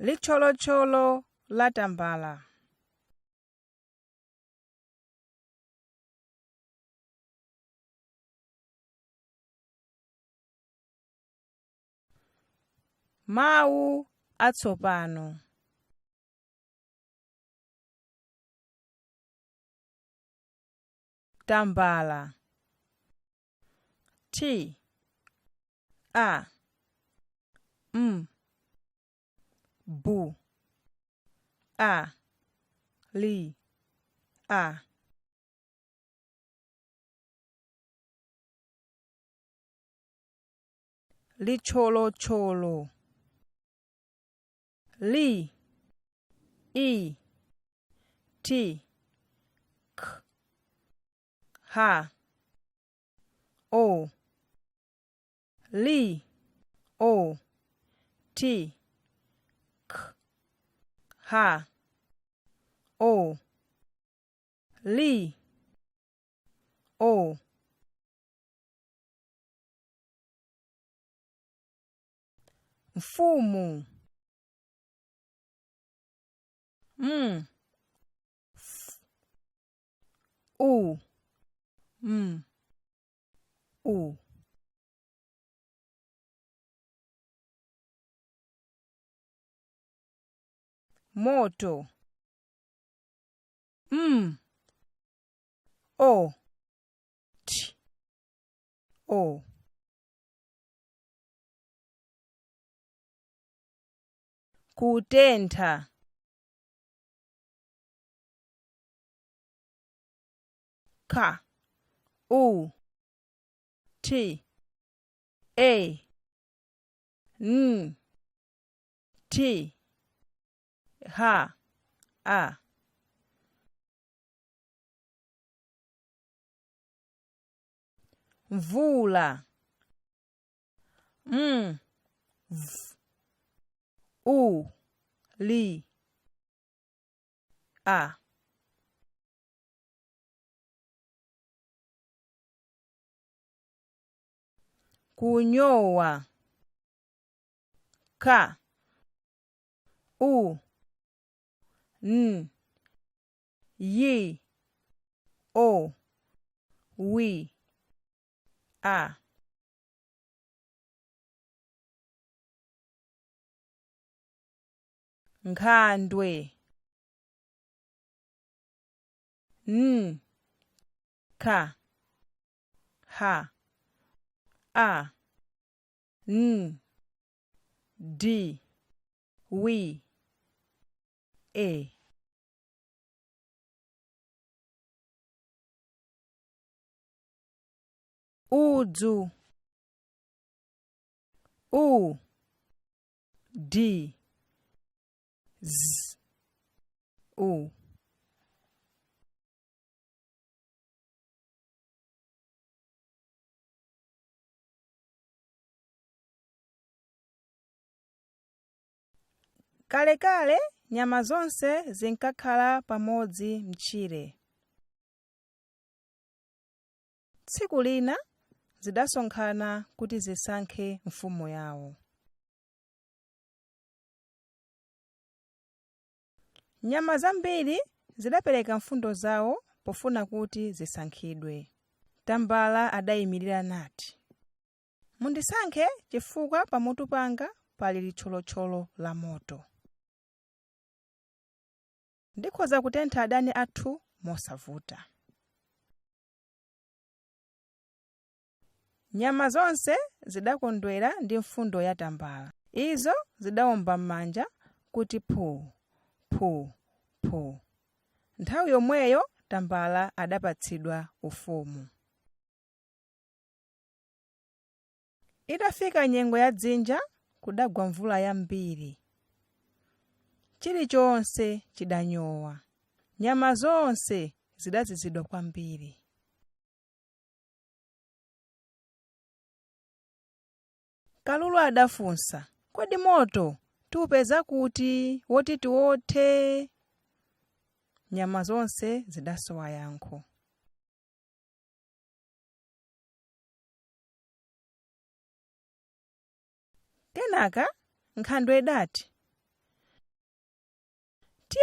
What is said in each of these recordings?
Litcholocholo la tambala. Mawu atsopano. Tambala. T A M B A L A. Litcholocholo. L E T K H O L O T K H O L O. Mfumu. M F U M U. Moto. M O T O. Kutentha. K U T A N T H A. Mvula. M V U L A. Kunyowa. K U N Y O W A. Nkhandwe. N K H A N D W E. Udzu. U D Z U. Kalekale nyama zonse zinkakhala pamodzi mtchire. Tsiku lina zidasonkhana kuti zisankhe mfumu yawo. Nyama zambiri zidapereka mfundo zawo pofuna kuti zisankhidwe. Tambala adayimirira nati, Mundisankhe chifukwa pamutu panga pali litcholocholo la moto. Ndikhoza kutentha adani athu mosavuta. Nyama zonse zidakondwera ndi mfundo ya tambala. Izo zidawomba m'manja kuti phuu, phuu, phuu. Nthawi yomweyo tambala adapatsidwa ufumu. Itafika nyengo ya dzinja kudagwa mvula yambiri. Chilichonse chidanyowa. Nyama zonse zidazizidwa kwambiri. Kalulu adafunsa, Kodi moto tiupeza kuti woti tiwothe? Nyama zonse zidasowa yankho. Kenaka nkhandwe idati,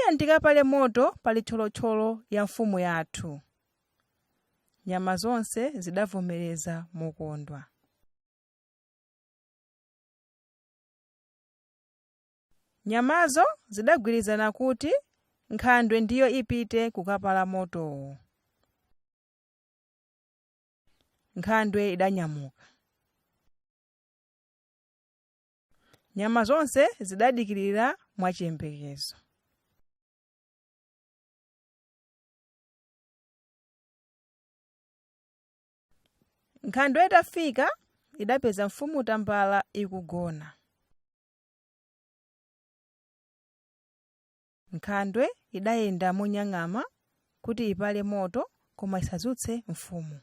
Tiye tikapale moto pali tcholocholo ya mfumu yathu. Nyama zonse zidavomereza mokondwa. Nyamazo zidagwirizana kuti nkhandwe ndiyo ipite kukapala motowo. Nkhandwe idanyamuka. Nyama zonse zidadikirira mwachiyembekezo. Nkhandwe itafika idapeza mfumu tambala ikugona. Nkhandwe idayenda monyang'ama kuti ipale moto koma isadzutse mfumu.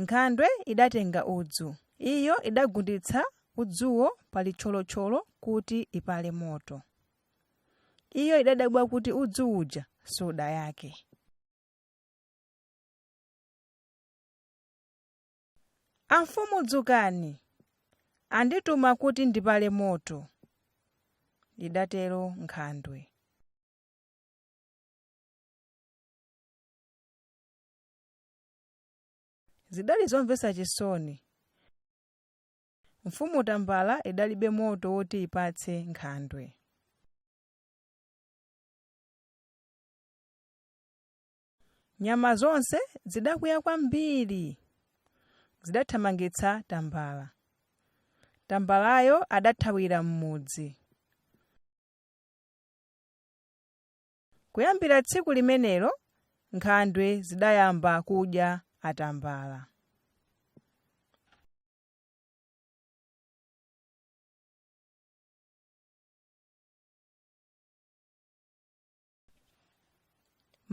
Nkhandwe idatenga udzu. Iyo idagunditsa udzuwo pa litcholotcholo kuti ipale moto. Iyo idadabwa kuti udzu uja sudayake. Amfumu dzukani! Andituma kuti ndipale moto, idatero nkhandwe. Zidali zomvetsa chisoni. Mfumu tambala idalibe moto woti ipatse nkhandwe. Nyama zonse zidakwiya kwambiri. Zidathamangitsa tambala. Tambalayo adathawira m'mudzi. Kuyambira tsiku limenelo, nkhandwe zidayamba kudya atambala.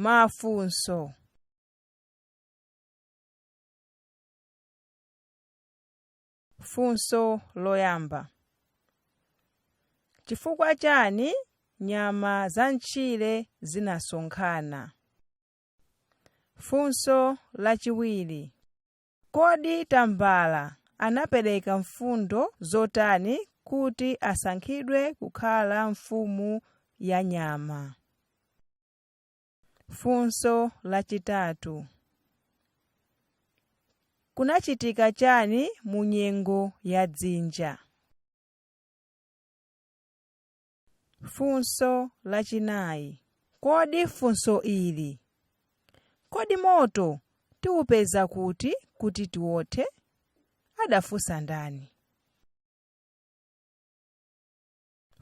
Mafunso. Funso loyamba. Chifukwa chani nyama za mtchire zinasonkhana? Funso lachiwiri. Kodi tambala anapereka mfundo zotani kuti asankhidwe kukhala mfumu ya nyama? Funso lachitatu. Kunachitika chani mu nyengo ya dzinja? Funso lachinayi. Kodi funso ili, Kodi moto tiupeza kuti kuti tiwothe? Adafunsa ndani?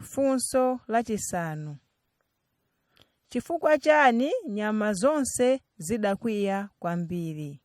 Funso lachisanu. Chifukwa chani nyama zonse zidakwiya kwambiri?